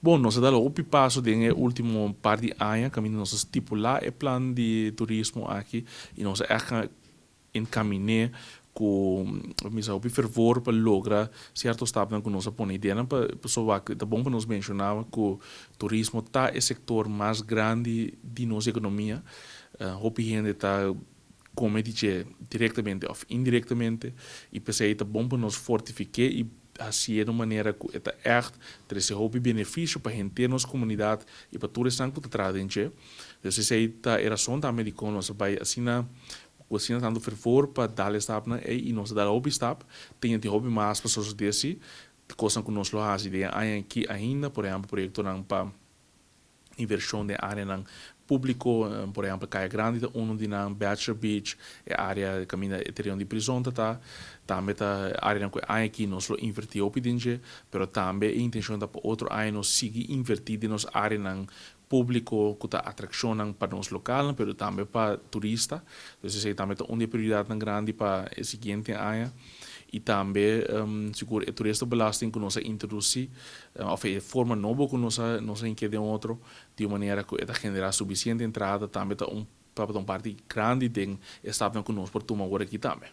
Bon, nos a dal hopi paso den e ultimo par di aña, caminda nos a stipula e plan di turismo aki y nos a encamin'e cu misa hopi fervor pa logra cierto stapnan cu nos a pone ideanan pa. Pasobra ta bon pa nos menciona cu turismo ta e sector mas grandi di nos economia. Hopi hende ta come di dje directamente of indirectamente y pesey ta bon pa nos fortifica y haci di un manera cu ta echt trece hopi beneficio pa henter nos comunidad y pa tur esnan cu ta traha den dje. Dus esey ta e rason tambe di con nos a bay asina tanto fervor pa dal e stapnan ey y nos a dal hopi stap, tin hopi mas pa sucede si, cos cu nos lo haci den aña aki ainda, por ehempel, proyectonan pa inversion den area publico, por ehempel, Caya Grandi ta un di nan, Bachelor Beach, e area caminda e tereno di prison ta, tambe ta area cu aña aki nos lo inverti hopi den dje, pero tambe e intencion ta pa otro aña nos sigui inverti den nos area publico cu ta atraccion pa nos local, pero tambe pa turista. Anto, esey tambe ta un di e prioridad grandi pa e siguiente aña. Y tambe, sigur, e toeristenbelasting cu nos a introduci, of e forma nobo cu nos a den otro, di un manera cu ta genera suficiente entrada, tambe ta un parti grandi den e stap cu nos por tuma awor aki tambe.